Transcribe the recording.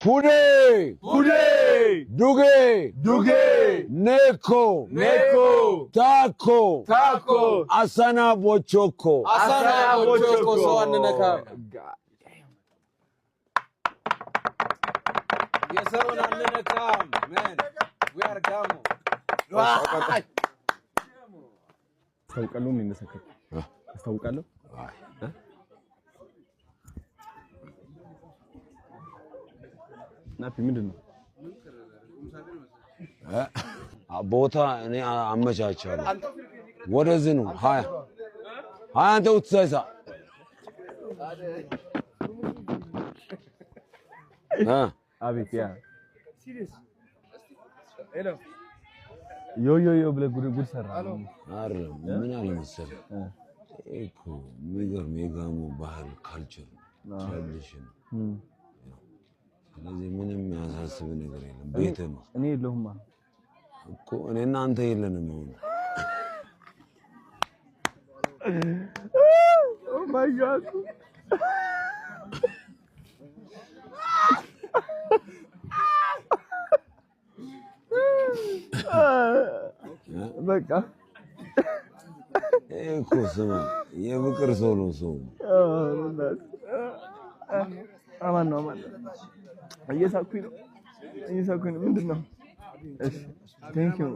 ፑዴ ፑዴ፣ ዱጌ ዱጌ፣ ኔኮ ኔኮ፣ ታኮ ታኮ፣ አሳና ቦቾኮ። አሳና ቦቾኮ። ሰው አንነካም። የሰውን አንነካም። Man, we are ጋሞ። አስታውቃለሁ። ምን እንደሰከርኩ አስታውቃለሁ። ናፒ ምንድን ነው? ቦታ እኔ አመቻቻለሁ። ወደዚህ ነው 20 20 አንተ ውትሳይሳ አቤት ያ ዮ ዮ ዮ ብለህ ጉድ ጉድ ሰራ። አይደለም ምን አለ መሰለህ እኮ የሚገርም የጋሞ ባህል culture tradition። ስለዚህ ምንም የሚያሳስብ ነገር የለም። ቤት ነው። እኔ የለሁማ። እኮ እኔና አንተ የለንም አሁን። Oh my God. በቃ። ይሄ እኮ ስማ የፍቅር ሰው ነው ሰው። አማን ነው፣ አማን ነው። እየሳኩኝ ነው፣ እየሳኩኝ ነው። ምንድን ነው? እሺ thank you.